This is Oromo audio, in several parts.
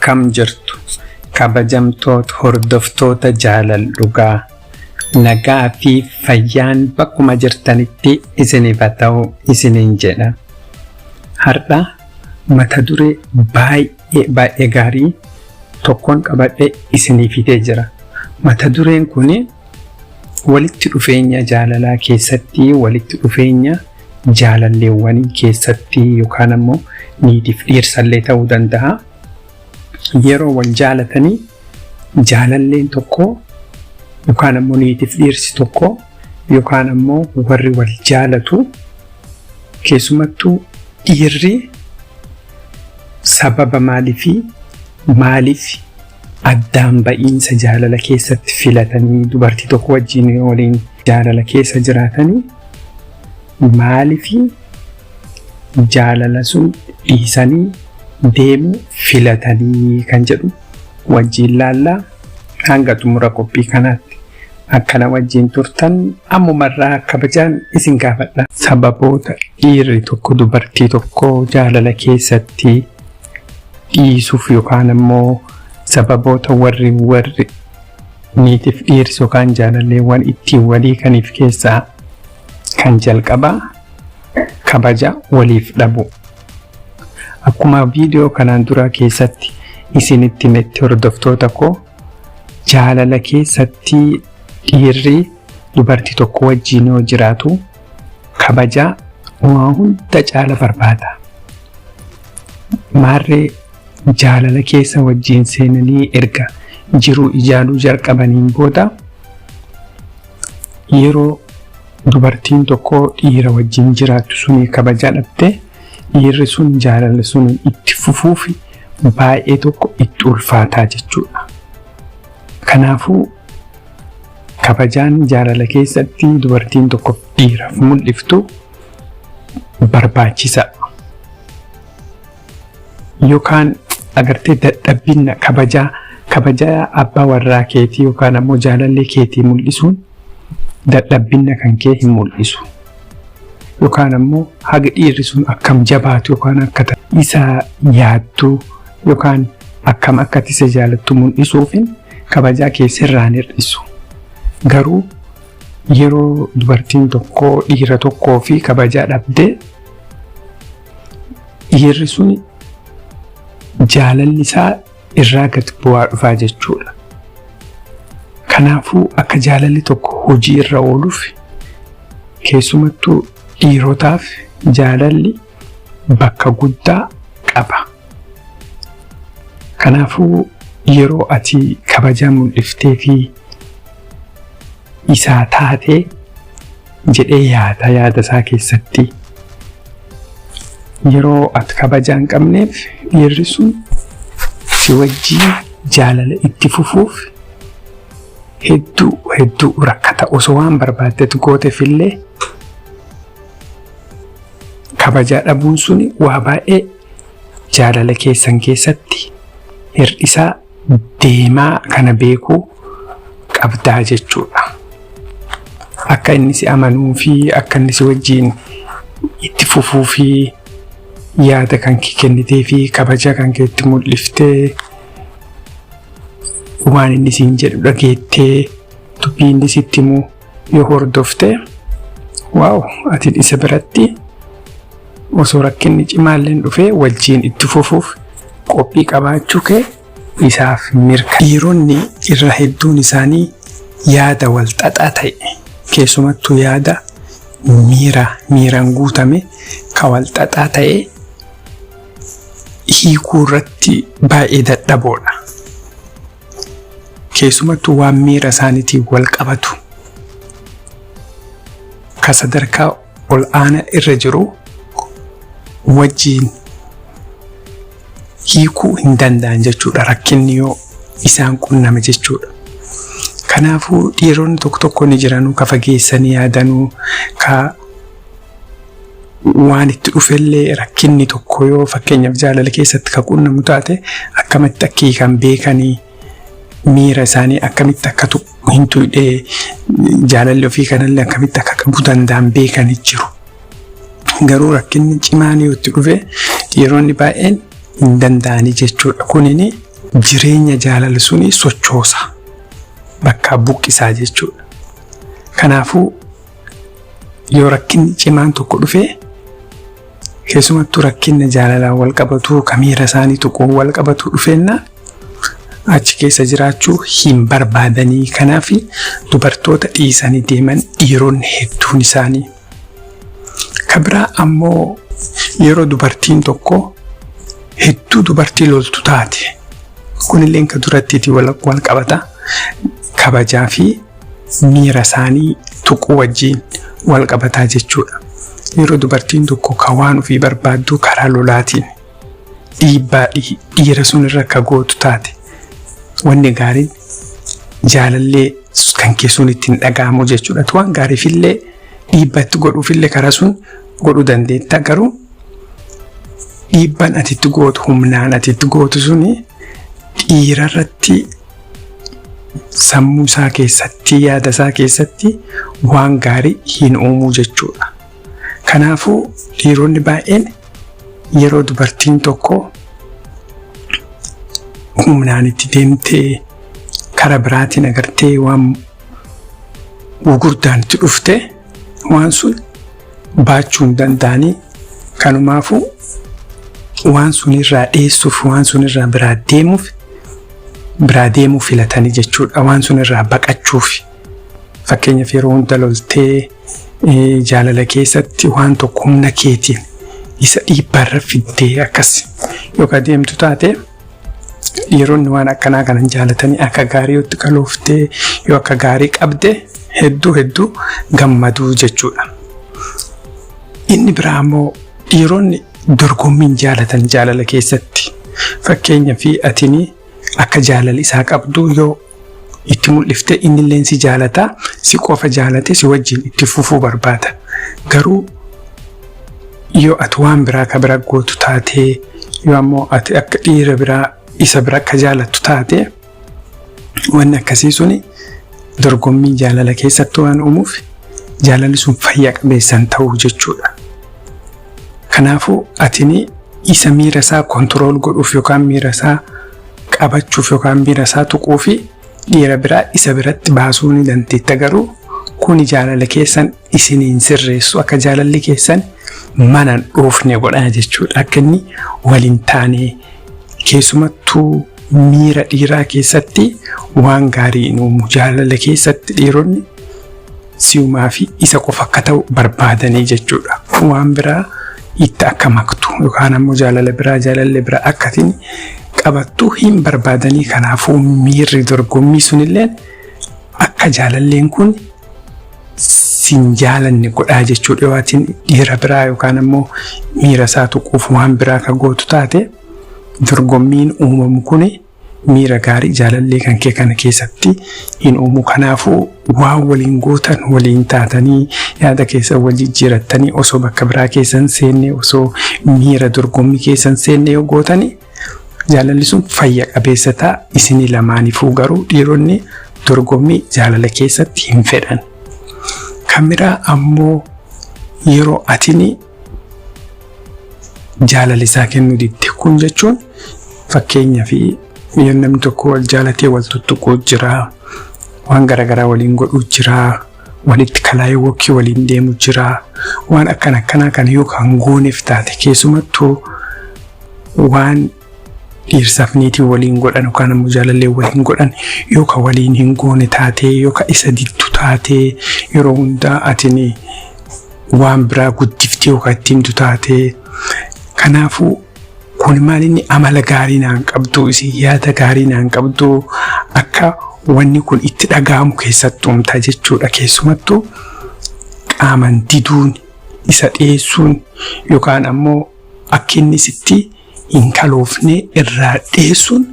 Akkam jirtu kabajamtoota hordoftoota jaalal dhugaa, nagaa fi fayyaan bakkuma jirtanitti isiniif haa ta'u isiniin jedha. Har'a mata duree baay'ee baay'ee gaarii tokkoon qabadhee isinii fidee jira. Mata dureen kun walitti dhufeenya jaalalaa keessatti, walitti dhufeenya jaalalleewwanii keessatti yookaan ammoo niitiif dhiirsallee ta'uu danda'a. Yeroo wal jaalatanii jaalalleen tokko yookaan ammoo niitiif dhiirsi tokko yookaan ammoo warri wal jaalatu, keessumattuu dhiirri, sababa maaliifii maaliif addaan ba'iinsa jaalala keessatti filatanii, dubartii tokko wajjin waliin jaalala keessa jiraatanii maaliif jaalala sun dhiisanii deemuu filatanii kan jedhu wajjin laallaa. Hanga xumura qophii kanaatti akkana wajjin turtan ammumarraa kabajaan isin gaafadha. Sababoota dhiirri tokko dubartii tokko jaalala keessatti dhiisuuf yookaan ammoo sababoota warri niitiif dhiirsi yookaan jaalalleewwan ittiin walii kaniif keessaa kan jalqabaa kabaja waliif dhabu. Akkuma viidiyoo kanaan dura keessatti isinitti himetti, hordoftoota koo, jaalala keessatti dhiirri dubartii tokko wajjin yoo jiraatu kabaja waa hunda caala barbaada. Maarree jaalala keessa wajjin seenanii erga jiruu ijaaruu jalqabaniin booda, yeroo dubartiin tokko dhiira wajjin jiraattu suni kabajaa dhabde, dhiirri sun jaalala sun itti fufuuf baay'ee tokko itti ulfaataa jechuudha. Kanaafuu kabajaan jaalala keessatti dubartiin tokko dhiiraaf mul'iftu barbaachisa. Yookaan agartee dadhabbina kabajaa abbaa warraa keetii yookaan ammoo jaalallee keetii mul'isuun dadhabbina kan kee hin mul'isu. Yookaan ammoo haga dhiirri sun akkam jabaatu yookaan akka isa yaaddu yookaan akkam akka isa jaalattu mul'isuufin kabajaa kee sirraan hir'isu. Garuu yeroo dubartiin tokko dhiira tokkoo fi kabajaa dhabdee, dhiirri sun jaalalli isaa irraa gad bu'aa dhufaa jechuudha. Kanaafuu akka jaalalli tokko hojii irra ooluuf, keessumattuu dhiirotaaf jaalalli bakka guddaa qaba. Kanaafuu yeroo ati kabajaa mul'iftee fi isaa taatee jedhee yaada isaa keessatti, yeroo ati kabajaa hin qabneef, dhiirri sun si wajjin jaalala itti fufuuf hedduu hedduu rakkata. Osoo waan barbaaddetu gooteef illee kabajaa dhabuun suni waa baay'ee jaalala keessan keessatti hir'isaa deemaa, kana beekuu qabdaa jechuudha. Akka inni si amanuu fi akka inni si wajjin itti fufuu fi yaada kan kee kennitee fi kabaja kan kee itti mul'iftee, waan inni siin jedhu dhageettee, dubbii inni sitti himu yoo hordoftee, wow, ati isa biratti osoo rakkinni cimaalleen dhufee wajjin itti fufuuf qophii qabaachuu kee isaaf mirka. Dhiironni irra hedduun isaanii yaada wal xaxaa ta'e, keessumattuu yaada miira miiraan guutame ka wal xaxaa ta'e hiikuu irratti baay'ee dadhaboodha. Keessumattuu waan miira isaaniitiin wal qabatu ka sadarkaa ol aanaa irra jiru wajjiin hiikuu hin danda'an jechuudha, rakkinni yoo isaan qunname jechuudha. Kanaafuu dhiironni tokko tokko ni jiranuu ka fageessanii yaadanuu, ka waan itti dhufellee rakkinni tokko yoo fakkeenyaaf jaalala keessatti ka qunnamu taate akkamitti akka hiikan beekanii, miira isaanii akkamitti akka hin tuqne, jaalalli ofii kanallee akkamitti akka qabuu danda'an beekanii jiru. Garuu rakkinni cimaan yoo itti dhufe dhiironni baay'een hin danda'anii jechuudha. Kunini jireenya jaalala suni sochoosa. Bakkaa buqqisaa jechuudha. Kanaafuu yoo rakkinni cimaan tokko dhufee, keessumattuu rakkinni jaalalaan wal qabatu, ka miira isaanii tuquun wal qabatu dhufeenna, achi keessa jiraachuu hin barbaadanii. Kanaaf dubartoota dhiisanii deeman dhiironni hedduun isaanii. Ka biraa ammoo yeroo dubartiin tokko hedduu dubartii loltu taate, kunillee ka durattiitii wal qabata, kabajaa fi miira isaanii tuquu wajjin wal qabataa jechuudha. Yeroo dubartiin tokko ka waan ofii barbaaddu karaa lolaatiin dhiibbaa dhiira sun irra ka gootu taate, wanni gaariin jaalallee kan keessuun ittiin dhaga'amu jechuudha. Waan gaariifillee dhiibbaa itti godhuufillee karaa sun godhuu dandeetta, garuu dhiibbaan ati itti gootu, humnaan ati itti gootu suni dhiirarratti sammuu isaa keessatti, yaada isaa keessatti waan gaarii hin uumuu jechuudha. Kanaafuu dhiironni baay'een yeroo dubartiin tokko humnaan itti deemtee, karaa biraatiin agartee waan gurguddaan itti dhufte, waan sun baachuu hin danda'anii, kanumaafuu waan sunirraa dheessuuf, waan sunirraa biraa deemuu filatanii jechuudha. Waan sunirraa baqachuuf, fakkeenyaaf, yeroo hunda loltee jaalala keessatti waan tokko humna keetiin isa dhiibbaarra fiddee akkas yookaan deemtu taate, dhiironni waan akkanaa kanan jaalatanii. Akka gaarii yoo itti kalooftee, yoo akka gaarii qabde, hedduu hedduu gammaduu jechuudha. Inni biraa immoo dhiironni dorgommiin jaalatan jaalala keessatti. Fakkeenyaa fi atini akka jaalala isaa qabdu yoo itti mul'ifte, innillee si jaalata, si qofa jaalate, si wajjin itti fufuu barbaada. Garuu yoo ati waan biraa ka bira gootu taatee, yoo ammoo ati akka dhiira biraa isa bira akka jaalattu taate, wanni akkasii suni dorgommii jaalala keessatti waan uumuuf jaalalli sun fayya qabeessan ta'uu jechuudha. Kanaafuu atini isa miira isaa control godhuuf yookaan miira isaa qabachuuf yookaan miira isaa tuquu fi dhiira biraa isa biratti baasuu ni dandeetta, garuu kuni jaalala keessan isiniin sirreessu, akka jaalalli keessan mana dhoofne godhaa jechuudha. Akka inni waliin taane, keessumattuu miira dhiiraa keessatti waan gaarii hin uumu. Jaalala keessatti dhiironni si'umaa fi isa qofa akka ta'u barbaadanii jechuudha. Waan biraa itti akka maktu yookaan ammoo jaalala biraa, jaalalli biraa akkatiin qabattu hin barbaadanii. Kanaafuu miirri dorgommii sunillee akka jaalalleen kun sin jaalanne godhaa jechuudha. Yoo atiin dhiira biraa yookaan ammoo miira isaa tuquuf waan biraa ka gootu taate, dorgommiin uumamu kuni miira gaarii jaalallee kan kee kana keessatti hin uumu. Kanaafuu waan waliin gootan, waliin taatanii, yaada keessan wal jijjiirattanii, osoo bakka biraa keessan seenne, osoo miira dorgommii keessan seenne yoo gootanii, jaalalli sun fayya qabeessa ta'a isinii lamaaniifuu. Garuu dhiironni dorgommii jaalala keessatti hin fedhan. Kan biraa ammoo yeroo atini jaalala isaa kennuu didde. Kun jechuun fakkeenyaa fi yoo namni tokko wal jaalatee wal tuttuquu jira, waan garaagaraa waliin godhuu jira, walitti kalaayee walk waliin deemu jira, waan akkana akkanaa kana yoo kan gooneef taate, keessumattuu waan dhiirsaaf niitii waliin godhan yookaan ammoo jaalallee waliin godhan yoo kan waliin hin goone taate, yoo kan isa diddu taate, yeroo hundaa atini waan biraa guddiftee yookaan itti himtu taate, kanaafuu kun maal inni amala gaarii naan qabdu, isin yaada gaarii naan qabdu, akka wanni kun itti dhaga'amu keessatti uumta jechuudha. Keessumattuu qaaman diduun, isa dhiyeessuun yookaan ammoo akka inni sitti hin kaloofne irraa dhiyeessuun,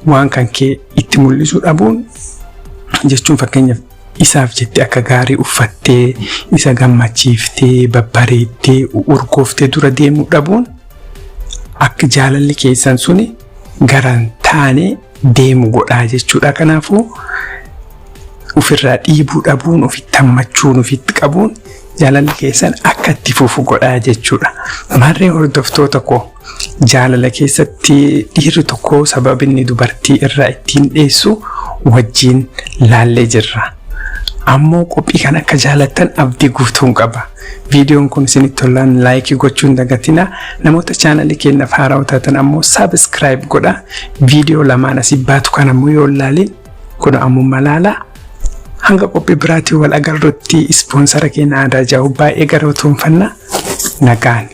waan kan kee itti mul'isuu dhabuun jechuun, fakkeenyaaf, isaaf jettee akka gaarii uffattee, isa gammachiiftee, babbareeddee, urgooftee dura deemuu dhabuun akka jaalalli keessan suni garan taane deemu godhaa jechuudha. Kanaafuu ofirraa dhiibuu dhabuun, ofitti hammachuun, ofitti qabuun Jaalalli keessan akka itti fufu godhaa jechuudha. Maarree hordoftoota koo, jaalala keessatti dhiirri tokko sababni dubartii irraa ittiin dheessu wajjin laallee jirra. Ammoo qophii kan akka jaalattan abdii guutuun qaba. Viidiyoon kun isinitti tolaan like gochuu hin dagatina. Namoota chaanalii keenyaaf haarawaa taatan ammoo subscribe godha. Viidiyoo lamaan asii baatu kan ammoo yoo ilaalin kun ammuma laala. Hanga qophii biraatiin wal agarrutti, ispoonsara keenya Aadaa Jaa'u baay'ee galatoomfanna. Nagaan.